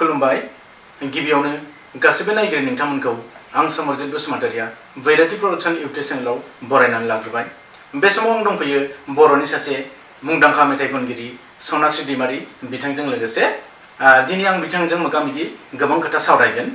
खुलुमबाय गिबियावनो गासिबो नायगिरि नोंथांमोनखौ आं समरजित बसुमतारिया वैराथि प्रडाक्शन इउटिउब चेनेलाव बरायनानै लाग्रोबाय। बे समाव आं दंफैयो बर'नि सासे मुंदांखा मेथाइ खनगिरि सनाश्री दैमारि बिथांजों लोगोसे दिनै आं बिथांजों मोगा-मोगि गोबां खोथा सावरायगोन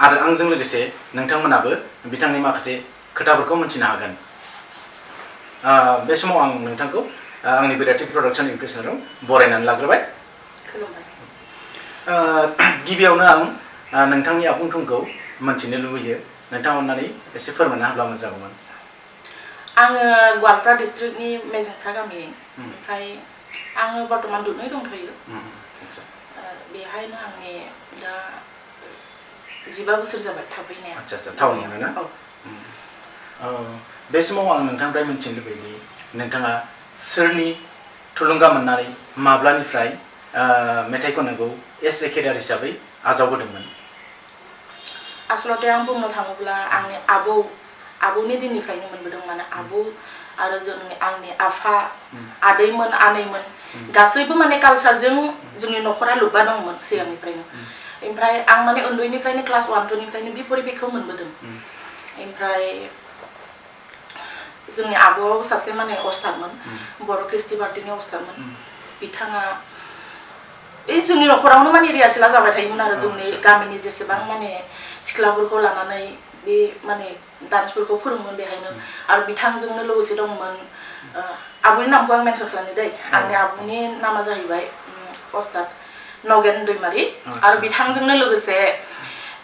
आरो आंजों लोगोसे नोंथांमोनाबो बिथांनि माखासे खोथाफोरखौ मिथिनो हागोन। बे समाव आं नोंथांखौ आंनि वैराथि प्रडाक्शन इउटिउब चेनेलाव बरायनानै लाग्रोबाय। गिबियावनो आं नोंथांनि आबुं थंखौ मिथिनो लुबैयो। नोंथाङा अननानै एसे फोरमायना होब्ला मोजां जागौमोन। आङो गवालपारा डिस्ट्रिक्टनि मेजेंफ्रा गामि ओमफ्राय आङो बर्तमान दुधनৈ दंथ'यो। बेहायनो आंनि दा 15 बोसोर जाबाय थाफैनाया। आच्छा टाउनावनो ना? औ। बे समाव आं नोंथांनिफ्राय मिथिनो लुबैदि नोंथाङा सोरनि थुलुंगा मोननानै माब्लानिफ्राय मेथाइ खननायखौ एस ए केरियार हिसाबै आजावबोदोंमोन? आसलते आं बुंनो थाङोब्ला आंनि आबौनि दिननिफ्रायनो मोनबोदों। माने आबौ आरो आंनि आफा आदैमोन आनैमोन गासैबो माने कालचारजों जोंनि न'खरा लोब्बा दंमोन सिगांनिफ्रायनो। ओमफ्राय आं माने उन्दैनिफ्रायनो क्लास 1 2 निफ्रायनो बे परिबेखखौ मोनबोदों। ओमफ्राय जोंनि आबौआबो सासे माने अस्तादमोन, बर' क्रिस्टि पार्टिनि अस्तादमोन। बिथाङा जोंनि न'खरावनो माने रिहार्सेला जाबाय थायोमोन आरो जोंनि गामिनि जेसेबां माने सिख्लाफोरखौ लानानै बे माने डान्सफोरखौ फोरोंमोन बेहायनो। आरो बिथांजोंनो लोगोसे दंमोन आबौनि नामखौ आं मेनसन खालामनो दै। आंनि आबौनि नामा जाहैबाय अस्ताद नगेन दैमारि आरो बिथांजोंनो लोगोसे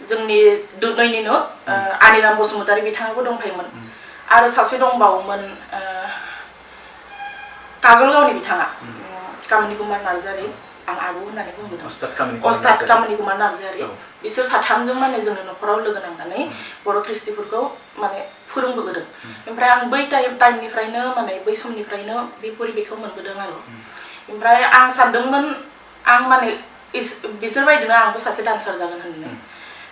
जोंनि दुधनैनिनो आनिराम बसुमतारी बिथाङाबो दंफायोमोन। आरो सासे दंबावोमोन काजलगावनि बिथाङा कामिनी कुमार नार्जारी। आं आबौ होननानै बुंबोदों अस्ताद कामिनी कुमार नार्जारी। बिसोर साथामजों माने जोंनि न'खराव लोगो नांनानै बर' क्रिस्टिफोरखौ माने फोरोंबोदों। ओमफ्राय आं बै टाइमनिफ्रायनो माने बै समनिफ्रायनो बे परिबेखखौ मोनबोदों आरो। ओमफ्राय आं सानदोंमोन आं माने बिसोर बायदिनो आंबो सासे डान्सार जागोन होननानै।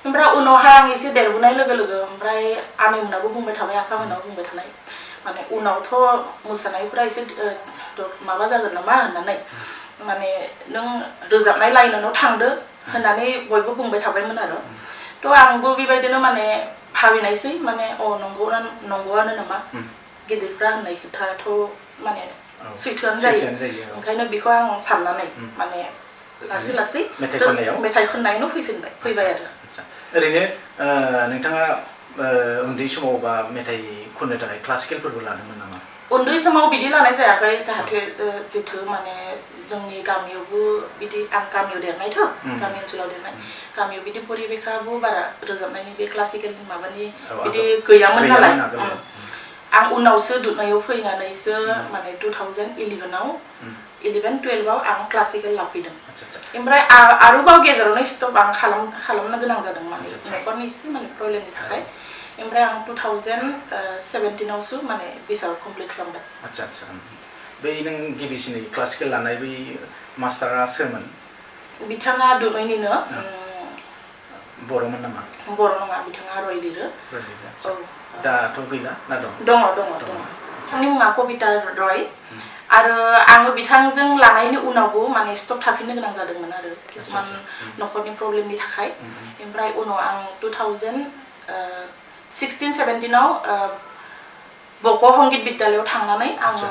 ओमफ्राय उनावहाय आं एसे देरबोनाय लोगो लोगो ओमफ्राय आनैमोनाबो बुंबाय थाबाय आफामोनाबो बुंबाय थानाय माने उनावथ' मोसानायफोरा एसे माबा जागोन नामा होननानै माने नों रोजाबनाय लाइनाव थांदो होननानै बयबो बुंबाय थाबायमोन आरो। थ' आंबो बेबायदिनो माने भाबिनायसै माने नंगौआनो नामा गिदिरफ्रा होननाय खोथाथ' माने सैथोआनो जायो। ओंखायनो बेखौ आं साननानै माने लासै लासै मेथाइ खननायावनो फैबाय आरो। ओरैनो नोंथाङा उन्दै समाव बा मेथाइ खननो थाखाय क्लासिकेलफोरबो लादोंमोन नामा? उन्दै समाव बिदि लानाय जायाखै जाहाथे जिथु माने जोंनि गामियावबो बिदि आं गामियाव देरनायथ' गामि ओनसोलाव देरनाय गामियाव बिदि परिबेखाबो बारा रोजाबनायनि बे क्लासिकेल माबानि बिदि गैयामोन नालाय। आं उनावसो दुधनैयाव फैनानैसो माने 2011-12 आं क्लासिकेल लाफैदों। ओमफ्राय आरोबाव गेजेरावनो स्टप आं खालामनो गोनां जादों माने न'खरनि एसे माने प्रब्लेमनि थाखाय। ओमफ्राय आं 2017आवसो माने बिसार कमप्लिट खालामबाय। आच्छा। बै नों गिबिसिनै क्लासिकेल लानाय बै मास्टारा सोरमोन? बिथाङा दुधनैनिनो। बर'मोन नामा? बर' नङा, बिथाङा रय लिरो। दाथ' गैला ना दं? दङ। बिथांनि मुङा कबिता रय। आरो आङो बिथांजों लानायनि उनावबो माने स्टप थाफिननो गोनां जादोंमोन आरो किसुमान न'खरनि प्रब्लेमनि थाखाय। ओमफ्राय उनाव आं 2016-17आव बक' संगित बिद्यालयाव थांनानै आङो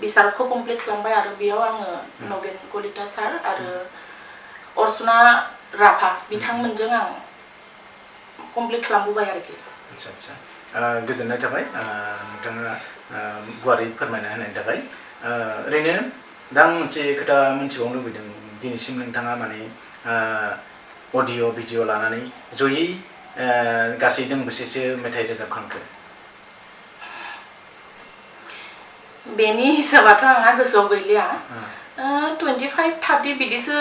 बिसारखौ कमप्लिट खालामबाय आरो बेयाव आङो नगेन कलिता सार आरो अर्चना राभा बिथांमोनजों आं कमप्लिट खालामबोबाय आरोखि। आच्छा। गोजोननाय थाबाय नोंथाङा गुवारै फोरमायना होनायनि थाखाय। ओरैनो दा आं मोनसे खोथा मिथिबावनो लुबैदों। दिनैसिम नोंथाङा माने अडिअ' भिडिअ' लानानै जयै गासै दोंबेसेसो मेथाइ रोजाबखांखो? बेनि हिसाबाथ' आंहा गोसोआव गैलिया। 25-30 बिदिसो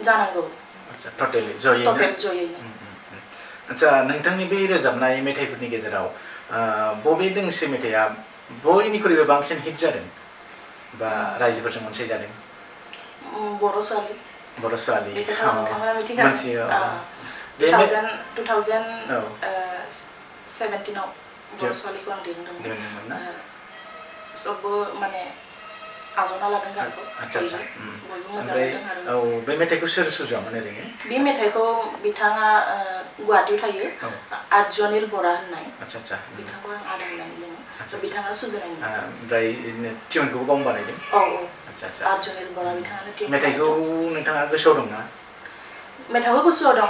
जानांगौ। आच्छा, टटेल जयैनो। आच्छा, नोंथांनि बे रोजाबनाय मेथाइफोरनि गेजेराव बबे दोंसे मेथाइआ बयनिख्रुइबो बांसिन हिट जादों बा रायजोफोरजों अनसायजादों? बर' स्वालि। मिथियो। 2017आव बर' स्वालिखौ आं दिहुनदोंमोन। सबबो माने आजावना लादों गानखौ आच्छा आच्छा बयबो मोजां ओमफ्राय मोनदों आरो औ बे मेथाइखौ सोर सुजुआमोन ओरैनो बे मेथाइखौ बिथाङा गुवाहाटीयाव थायो आर्जनिल बरा होननाय आच्छा आच्छा बिथांखौ आं आदा होननानै लोङो बिथाङा सुजुनायमोन ओमफ्राय टिउनखौबो गावनो बानायदों औ आच्छा आच्छा आर्जनिल बरा बिथाङानो टिउन मेथाइखौ नोंथाङा गोसोआव दं ना मेथाइखौ गोसोआव दं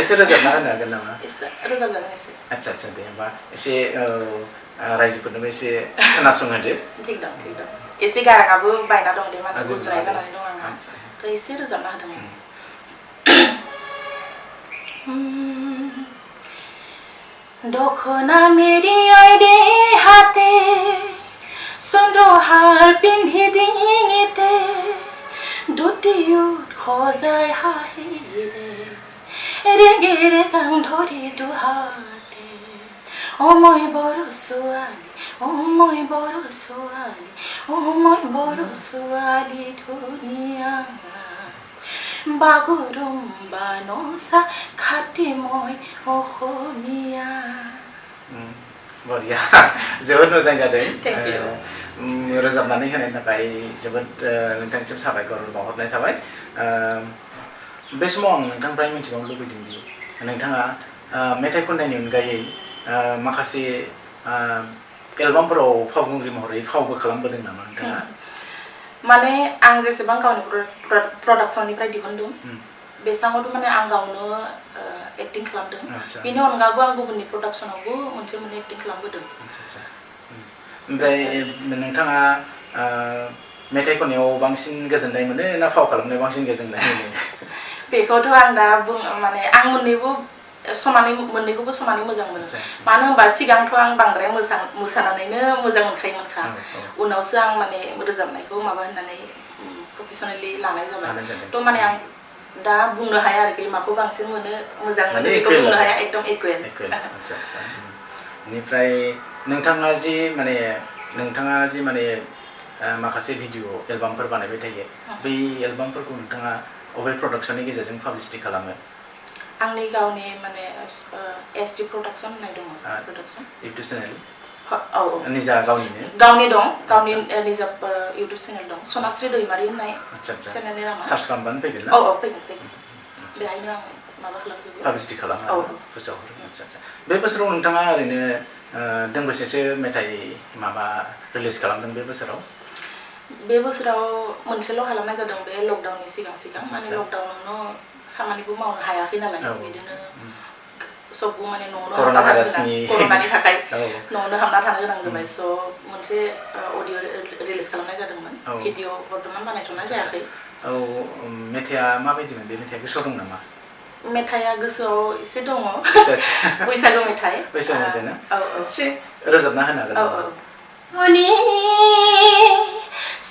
एसे रोजाबना होनो हागोन नामा एसे रोजाबजागोन एसे आच्छा आच्छा दे होमबा एसे रायजोफोरनोबो एसे खोनासंहोदो थिग दं एसे गाराङाबो बायना दं दे माने गुजुनाय जानानै दं आंहा तो एसे रोजाबना होदों दखना मेरी आइदे हाते सुंदर हार पिंधी दिंगेते दुतियुत खजाय हाहिरे रेगे रेगां धरी दुहाते ओ মই বড় ছোৱালী ও মই বড় ছোৱালী ও মই বড় ছোৱালী ধুনীয়া बागुरुम्बा नसा खाथि মই অসমীয়া बरिया जोबोद मोजां जादों रोजाबनानै होनायनि थाखाय जोबोद नोंथांनिसिम साबायखर बावहरनाय थाबाय बे समाव आं नोंथांनिफ्राय मिथिबावनो लुबैदों दि नोंथाङा मेथाइ खननायनि अनगायै माखासे एलबामफोराव फावखुंग्रि महरै फावबो खालामबोदों नामा नोंथाङा माने आं जेसेबां गावनि प्रडाक्सननिफ्राय दिहुनदों बेसाङावथ' माने आं गावनो एक्टिं खालामदों बेनि अनगाबो आं गुबुननि प्रडाक्सनावबो मोनसे मोननै एक्टिं खालामबोदों ओमफ्राय नोंथाङा मेथाइ खननायाव बांसिन गोजोननाय मोनो ना फाव खालामनायाव बांसिन गोजोननाय मोनो बेखौथ' आं दा माने आं मोन्नैखौबो समानै मोजां मोनो मानो होनबा सिगांथ' आं बांद्राय मोसानानैनो मोजां मोनखायोमोनखा उनावसो आं माने रोजाबनायखौ माबा होननानै प्रफेसनेलि लानाय जाबाय थ' माने आं दा बुंनो हाया आरोखि माखौ बांसिन मोनो मोजां मोनो बेखौ बुंनो हाया एकदम इकुवेल बेनिफ्राय नोंथाङा जि माने माखासे भिडिअ एलबामफोर बानायबाय थायो बै एलबामफोरखौ नोंथाङा अबे प्रडाक्सननि गेजेरजों पाब्लिसिटि खालामो आंनि गावनि माने एसटि प्रडाक्सन होननाय दङ प्रडाक्सन इउटुब चेनेल औ निजा गावनि दं गावनि निजा इउटुब चेनेल दं सनास्रि दैमारि होननाय चेनेलनि नामा सार्च खालामबानो फैगोन ना औ फैगोन बेहायनो आं माबा खालामजोबो पाब्लिसिटि खालामो फोसावहरो आच्छा बे बोसोराव नोंथाङा ओरैनो दोंबेसेसो मेथाइ माबा रिलिज खालामदों बे बोसोराव मोनसेल' खालामनाय जादों बे लकडाउननि सिगां माने लकडाउनावनो खामानिबो मावनो हायाखै नालाय बिदिनो सबबो माने न'आवनो कर'नानि थाखाय न'आवनो हाबना थानो गोनां जाबाय स' मोनसे अडिअ रिलिज खालामनाय जादोंमोन भिडिअ बर्तमान बानायथ'नाय जायाखै औ मेथाइआ माबायदिमोन बे मेथाइआ गोसोआव दं नामा मेथाइआ गोसोआव एसे दङ बैसागु मेथाइ ना एसे रोजाबना होनो हागोन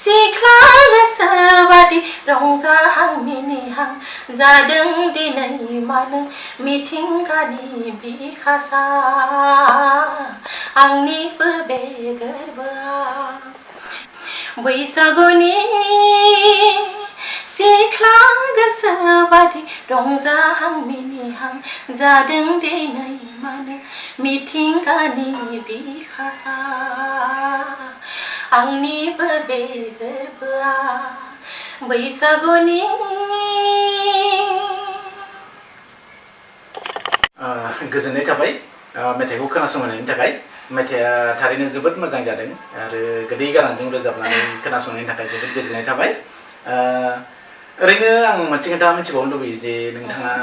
सिख्ला गोसोबादि रंजाहां मिनिहां जादों दिनै मानो मिथिंगानि बिखासा आंनिबो बे गोरबोआ बैसागुनि सिख्ला गोसोबादि रंजाहां मिनिहां जादों दिनै मानो मिथिंगानि बिखासा आंनिबो बे गोरबोआ बैसागुनि गोजोननाय थाबाय मेथाइखौ खोनासंहोनायनि थाखाय मेथाइआ थारैनो जोबोद मोजां जादों आरो गोदै गारांजों रोजाबनानै खोनासंनायनि थाखाय जोबोद गोजोननाय थाबाय ओरैनो आं मोनसे खोथा मिथिबावनो लुबैयो जे नोंथाङा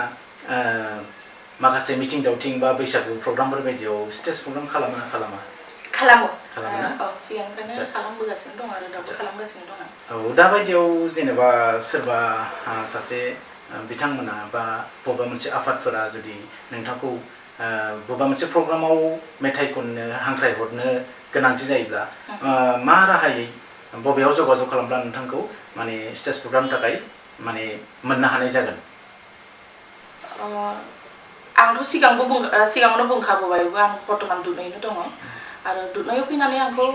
माखासे मिटिं दावथिं बा बैसागु प्रग्रामफोर बायदियाव स्टेज प्रग्राम खालामो ना खालामा खालामो सिगांनिफ्रायनो खालामबोगासिनो दं आरो दाबो खालामगासिनो दं औ दाबायदियाव जेनेबा सोरबा सासे बिथांमोना बा बबेबा मोनसे आफादफोरा जुदि नोंथांखौ बबेबा मोनसे प्रग्रामाव मेथाइ खननो हांख्रायहरनो गोनांथि जायोब्ला मा राहायै बबेयाव जगाजग खालामब्ला नोंथांखौ माने स्टेज प्रग्रामनि थाखाय माने मोननो हानाय जागोन आंथ' सिगाङावनो बुंखाबोबायबो आं बर्तमान दुधनैनो दङ आरो दुधनैयाव फैनानै आंखौ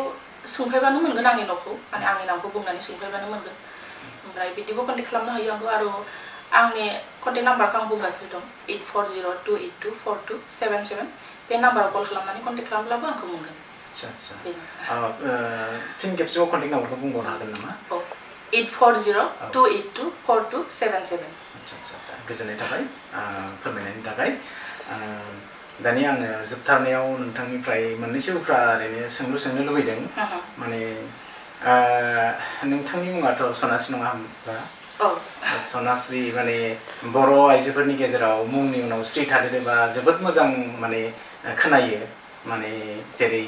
सोंफायबानो मोनगोन आंनि न'खौ माने आंनि नामखौ बुंनानै सोंफायबानो मोनगोन ओमफ्राय बिदिबो कन्टेक्ट खालामनो हायो आंखौ आरो आंनि कन्टेक्ट नाम्बारखौ आं बुंगासिनो दं 8402824277 बे नाम्बाराव कल खालामनानै कन्टेक्ट खालामब्लाबो आंखौ मोनगोन आच्छा आच्छा फिन खेबसेबाव कन्टेक्ट नाम्बारखौ बुंबावनो हागोन नामा? 840-282-4277 आच्छा आच्छा आच्छा गोजोननाय थाबाय फोरमायनायनि थाखाय दानि आङो जोबथारनायाव नोंथांनिफ्राय मोननैसो उफ्रा ओरैनो सोंनो लुबैदों माने नोंथांनि मुङाथ' सनास्रि नङा होनबा? सनास्रि माने बर' आइजोफोरनि गेजेराव मुंनि उनाव स्रि थादेरोबा जोबोद मोजां माने खोनायो माने जेरै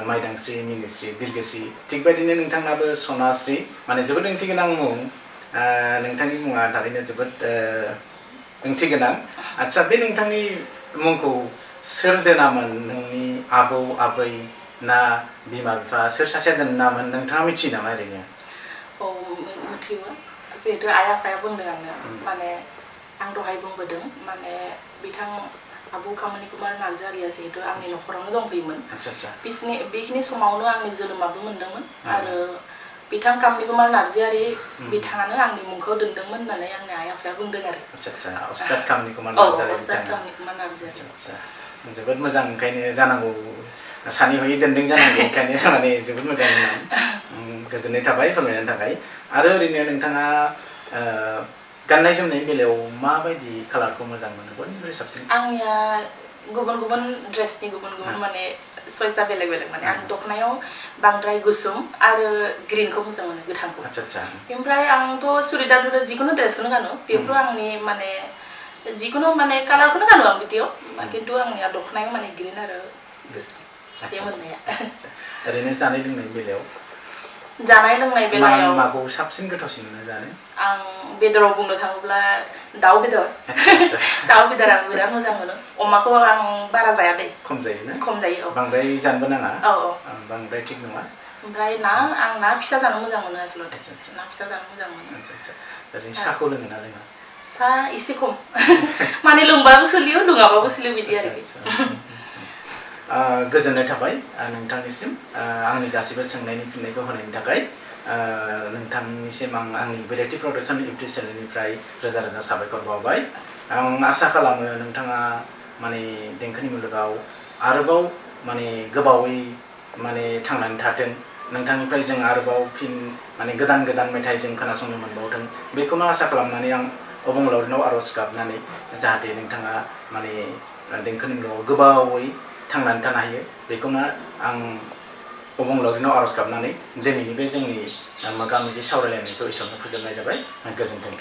माइदांस्रि मिनिस्रि बिरगोस्रि थिग बायदिनो नोंथांनाबो सनास्रि माने जोबोद ओंथि गोनां मुं नोंथांनि मुङा थारैनो जोबोद ओंथि गोनां आच्छा बे नोंथांनि मुंखौ सोर दोनामोन नोंनि आबौ आबै ना बिमा बिफा सोर सासेया दोननामोन नोंथाङा मिथियो नामा ओरैनो? मिथियो जिहेतु आइ आफाया बुंदों आंनो माने आं दहाय बुंबोदों माने बिथां आबौ कामिनी कुमार नार्जारिया जिहेतु आंनि न'खरावनो दंफैयोमोन बेखिनि समावनो आंनि जोनोमाबो मोनदोंमोन आरो बिथां कामिनी कुमार नार्जारि बिथाङानो आंनि मुंखौ दोनदोंमोन होननानै आंनि आइ आफाया बुंदों आरो उस्ताद कामिनी कुमार नार्जारि जोबोद मोजां ओंखायनो जानांगौ सानै हयै दोनदों जानांगौ ओंखायनो माने जोबोद मोजां गोजोननाय थाबाय फोरमायनायनि थाखाय आरो ओरैनो नोंथाङा गाननाय जोमनायनि बेलायाव माबायदि कालारखौ मोजां मोनो बयनिख्रुइ साबसिन? आंनिया गुबुन गुबुन ड्रेसनि गुबुन गुबुन माने चयसा बेलेग बेलेग माने आं दखनायाव बांद्राय गुसुम आरो ग्रीनखौ मोजां मोनो गोथांखौ ओमफ्राय आंथ' सुरिदार जिखुनु ड्रेसखौनो गानो बेफोर आंनि माने जिखुनु माने कालारखौनो गानो आं बिदियाव खिन्थु आंनिया दखनायाव माने ग्रीन आरो गोसोम बे मोननाया ओरैनो जानाय लोंनायनि बेलायाव माखौ साबसिन गोथावसिन मोनो जानो? आं बेदराव बुंनो थाङोब्ला दाउ बेदर आं बिराद मोजां मोनो अमाखौ आं बारा जाया दे खम जायो ना? खम जायो बांद्राय जानोबो नाङा बांद्राय थिग नङा ओमफ्राय आं ना फिसा जानो मोजां मोनो आसलते ना फिसा जानो मोजां मोनो ओरैनो साहाखौ लोङो ना लोङा? साहा एसे खम माने लोंबाबो सोलियो लोङाबाबो सोलियो बिदि आरोखि गोजोननाय थाबाय नोंथांनिसिम आंनि गासिबो सोंनायनि फिननायखौ होनायनि थाखाय नोंथांनिसिम आंनि भेराइटि प्रडाक्शन इउटुब चेनेलनिफ्राय रोजा रोजा साबायखर बावबाय आं आसा खालामो नोंथाङा माने देंखोनि मुलुगाव आरोबाव माने गोबावै माने थांनानै थाथों नोंथांनिफ्राय जों आरोबाव फिन माने गोदान गोदान मेथाइ जों खोनासंनो मोनबावथों बेखौनो आसा खालामनानै आं अबंलावरिनाव आरज गाबनानै जाहाथे नोंथाङा माने देंखोनि मुलुगाव गोबावै थांनानै थानो हायो बेखौनो आं अबंलावरिनाव आरज गाबनानै दिनैनि बे जोंनि मोगा मोगि सावरायलायनायखौ एसेयावनो फोजोबनाय जाबाय गोजोन्थों।